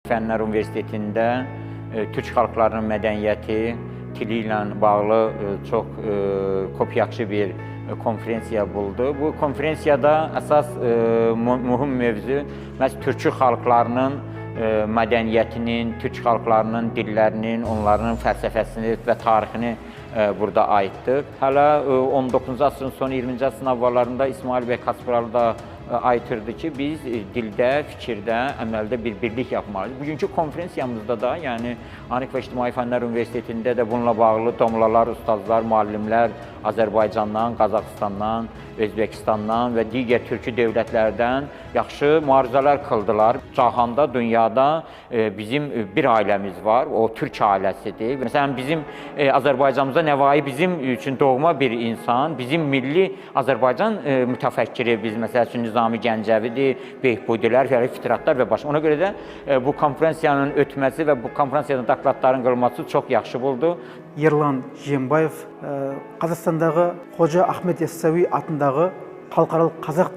Fənlər Universitetində türk xalqlarının mədəniyyəti, dili ilə bağlı çox kopyaçı bir konferensiya buldu. Bu konferensiyada əsas mühüm mövzu məhz türkü xalqlarının mədəniyyətinin, türk xalqlarının dillərinin, onların fəlsəfəsini və tarixini burada aiddir. Hələ 19-cu əsrin sonu, 20-ci əsrin əvvəllərində İsmail bəy Kaspralı da aytırdı ki, biz dildə, fikirdə, əməldə bir birlik yapmalıyıq. Bugünkü konferensiyamızda da, yəni Anik və İctimai Fənlər Universitetində də bununla bağlı domlalar, ustazlar, müəllimlər Azərbaycandan, Qazaxıstandan, Özbəkistandan və digər türkü dövlətlərdən yaxşı müarizələr qıldılar. Cahanda, dünyada bizim bir ailəmiz var, o türk ailəsidir. Məsələn, bizim Azərbaycanımızda Nəvai bizim üçün doğma bir insan, bizim milli Azərbaycan mütəfəkkiri, biz məsəl üçün Nizami Gəncəvidir, Behbudilər, Fitratlar və başqa. Ona görə də bu konferensiyanın ötməsi və bu konferensiyada dokladların qılması çox yaxşı oldu. Ерлан Жиенбаев, Қазақстандағы Қожа Ахмет Яссауи атындағы халықаралық қазақ